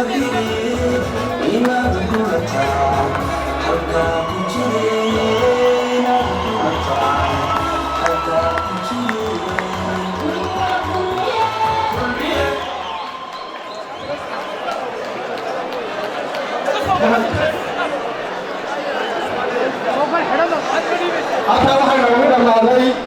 Jire inaad kulataa halkaa ku jire, inaad kulataa halkaa ku jire. Kulmiye. Halkaa waxaa